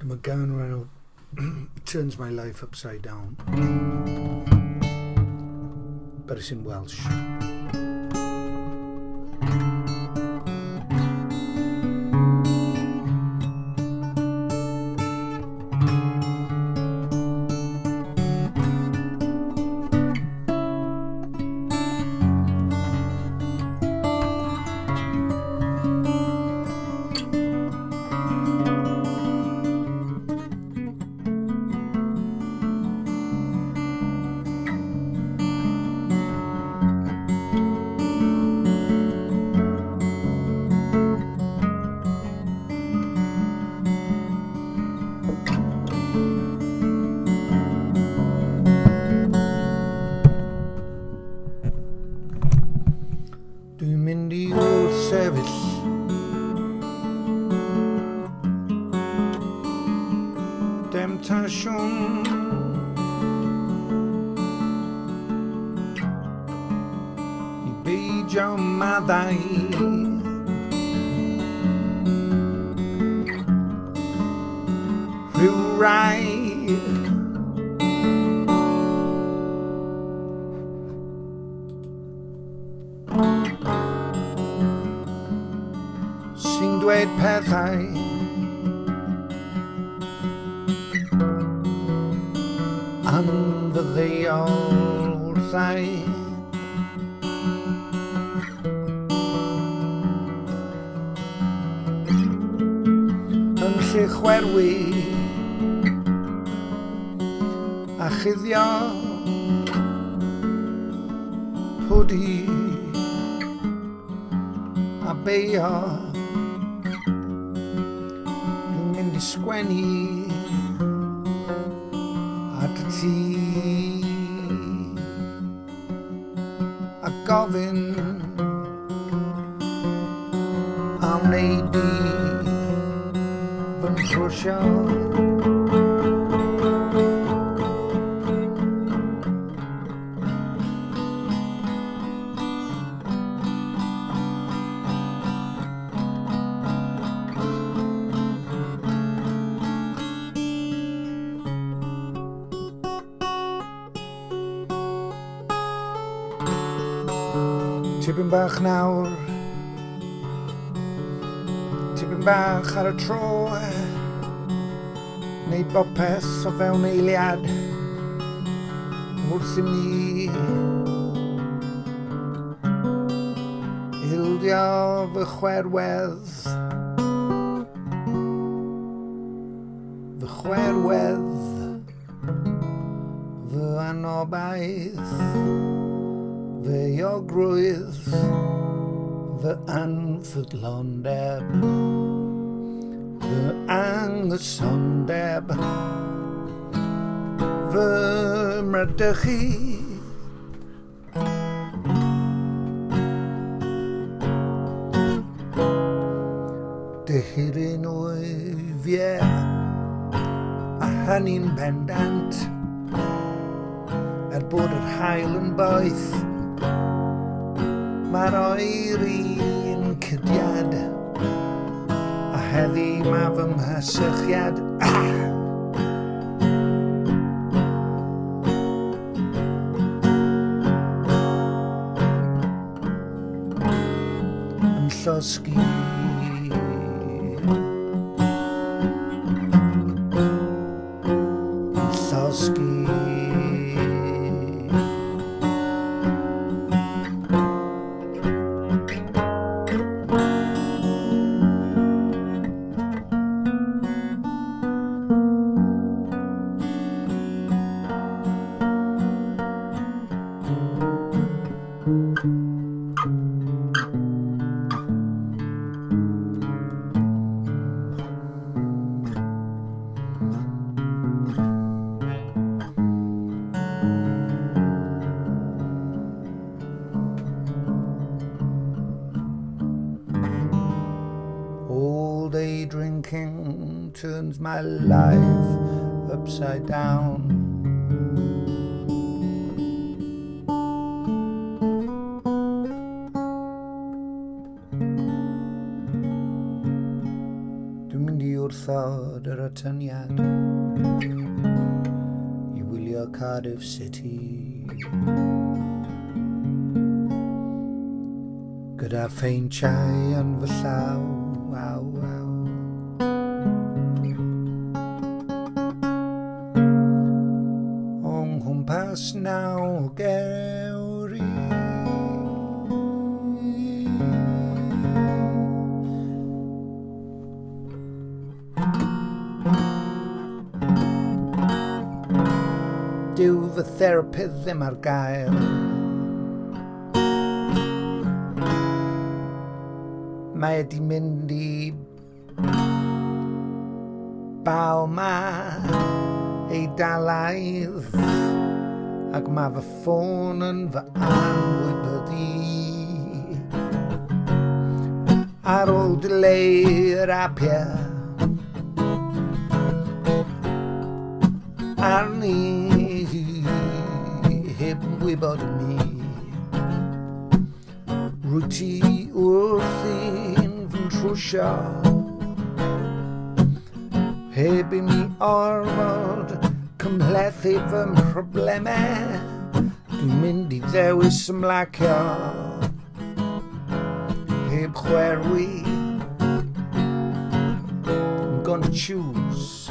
Dyma gân o'r enw Turns My Life Upside Down. But it's in Welsh. Dwi'n mynd i wrthsefyll Demtasiwn I beidio maddau Rhyw rai Sy'n dweud pethau anfyddeuol wrthai. Yn lle chwerwi a chuddio pwdi a beio. Dwi'n mynd i sgwennu at ti a gofyn a wneud di fy nhrwsio. Tipyn bach nawr, tipyn bach ar y tro, neu bopeth o fewn eiliad wrth i mi ildio fy chwerwedd, fy chwerwedd, fy anobaith, fy euogrwydd, fy anffyddlondeb, fy anghysondeb, fy mradychu. Dyhiryn wyf, ie, a hynny'n bendant, er bod yr haul yn boeth, mae'r oer un cydiad, a heddi mae fy mhysychiad, ah! Yn llosgi. Yn llosgi. All day drinking turns my life upside down. Dwi'n mynd i wrth wrthod yr atyniad i wylio Cardiff City. Gyda pheintiau yn fy llaw, aw, aw. O nghwmpas naw gewri. Dyw fy therapydd ddim ar gael. Mae wedi mynd i Balma Eidalaidd ac mae fy ffôn yn fy anwybyddu. Ar ôl dileu'r apiau arni heb wybod mi. Rwyt ti wrthi'n fy nhrwsio heb i mi orfod cymhlethu fy mhroblemau. Dwi'n mynd i ddewis ymlacio heb chwerwi. I'm gonna choose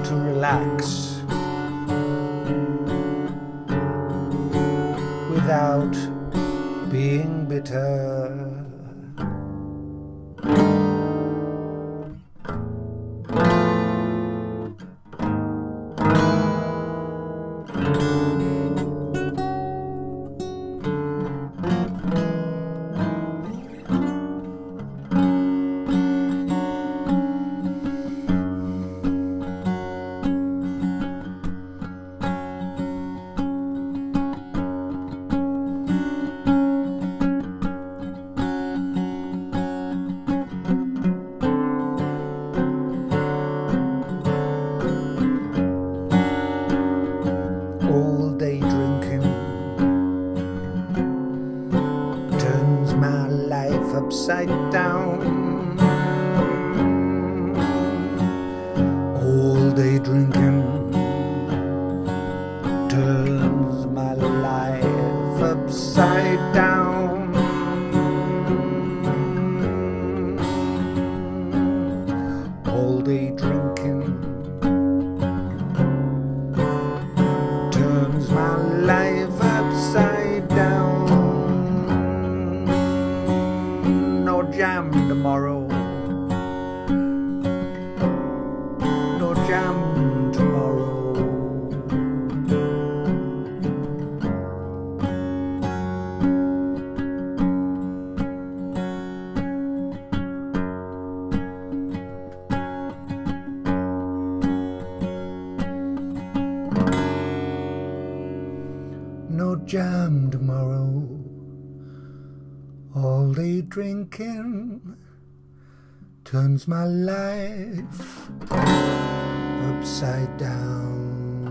to relax without being bitter. All day drinking turns my life upside down. All day drinking turns my life upside down. All day drinking turns my life upside down. No jam tomorrow. No jam tomorrow. No jam tomorrow. All day drinking turns my life upside down.